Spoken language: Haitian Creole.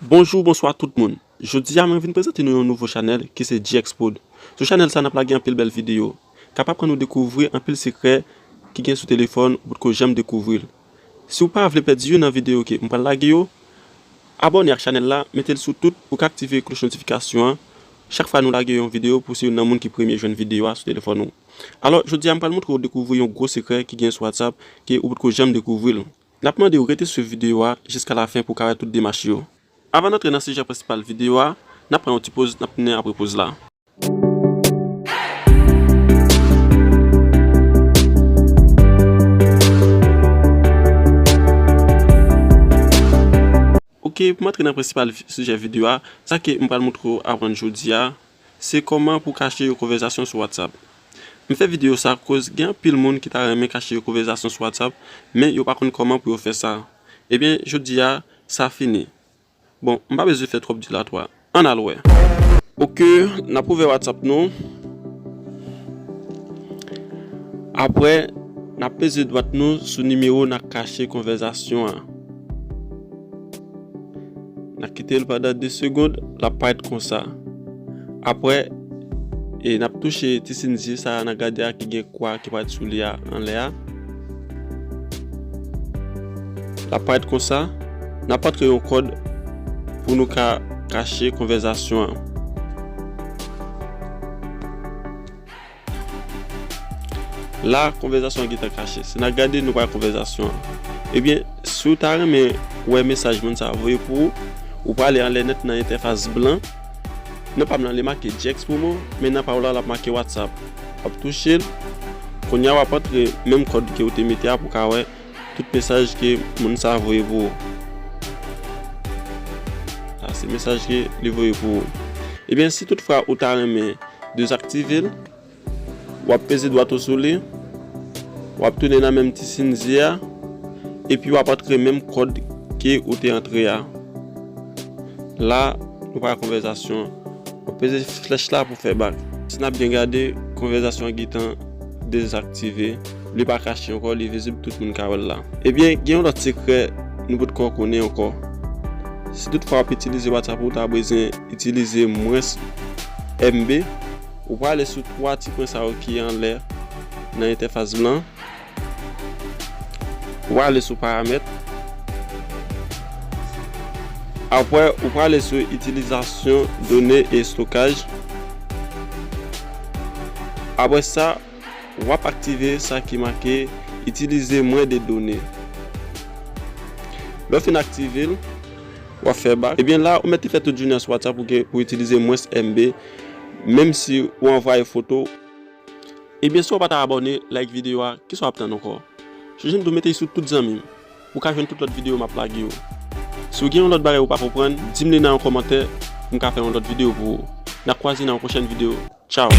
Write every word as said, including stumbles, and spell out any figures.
Bonjou, bonswa tout moun. Jodi a, mwen vin prezante nou yon nouvo chanèl ki se G X Prod. Sou chanèl sa, n ap lage anpil bèl videyo k ap aprann ou dekouvri anpil sekrè ki gen sou telefòn ou potko janm dekouvri l. Si w pa vle pèdi youn nan videyo ke m pral lage yo, abòne ak chanèl la, mete l sou tout pou w ka aktive kloch notifikasyon an chak fwa nou lage yon videyo pou w se youn nan moun ki premye jwenn videyo a sou telefòn ou. Alò, jodi a, m pral montre w dekouvri yon gwo sekrè ki gen sou WhatsApp ke ou potko janm dekouvri l. N ap mande w rete swiv videyo a jiska lafen pou w ka wè tout demach yo. Avan n antre nan sijè prensipal videyo a, n ap pran yon ti poz, n ap tounen apre poz la. Ok, pou m antre nan prensipal vi- sijè videyo a, sa ke m pral montre w aprann jodi a, se kòman pou w kache yon konvèsasyon sou WhatsApp. M fè videyo sa akoz gen anpil moun ki ta renmen kache yon konvèsasyon sou WhatsApp, men yo pa konn kòman pou yo fè sa. Ebyen, jodi a, sa fini. Bon, m pa bezwen fè twòp dilatwa. Ann al wè. Ok, n ap ouvè WhatsApp nou. Apre, n ap peze dwat nou sou nimewo n ap kache konvèsasyon an. N ap kite l pandan de segonn, l ap parèt konsa. Apre, e n ap touche ti siy zye sa a n ap gade a ki gen kwa ki parèt sou li a anlè a. L ap parèt konsa. N ap antre yon kòd pou nou ka kache konvèsasyon an. La, konvèsasyon an gentan kache. Si n ap gade, nou pa wè konvèsasyon an. Ebyen, si w ta renmen wè mesaj moun sa a voye pou ou, ou prale anlè nèt nan entèfas blan. Nan pa m lan, li make G X Promo, men nan pa w la, l ap make WhatsApp. W ap touche l. Kounye a, w ap antre menm kòd ke w te mete a pou w ka wè tout mesaj ke moun sa a voye pou ou. Sa se mesaj ke li voye pou ou. Ebyen, si toutfwa ou ta renmen dezaktive l, w ap peze dwat ou sou li, w ap tounen nan menm ti siy zye a, epi w ap antre menm kòd ke ou te antre a. La, nou pa wè konvèsasyon an. W ap peze flèch la pou fè bak. Si n ap byen gade, konvèsasyon an gentan dezaktive. Li pa kache ankò, li vizib, tout moun ka wè l la. Ebyen, gen yon lòt sekrè nou potko konnen ankò. Si toutfwa w ap itilize WhatsApp ou, ou ta bezwen itilize mwens M B, ou prale sou twa ti pwen sa yo ki anlè nan entèfas blan. Ou prale sou paramèt. Apre, ou prale sou itilizasyon done e estokaj. Apre sa, w ap aktive sa ki make itilize mwens de done. Lè w fin aktive l, w ap fè bak. Ebyen la, ou mèt te fè tout jounen an sou WhatsApp pou gen, pou itilize mwens M B, menm si ou anvwaye foto. Ebyen, si w pa ta abòne, like videyo a, kisa w ap tann ankò? Chonje m di w mete l sou tout zanmi w, pou w ka jwenn tout lòt videyo m ap lage yo. Si w gen yon lòt bagay ou pa konprann, di m li nan yon kòmantè, pou m ka fè yon lòt videyo pou ou. N ap kwaze nan yon pwochèn videyo. Tchaw.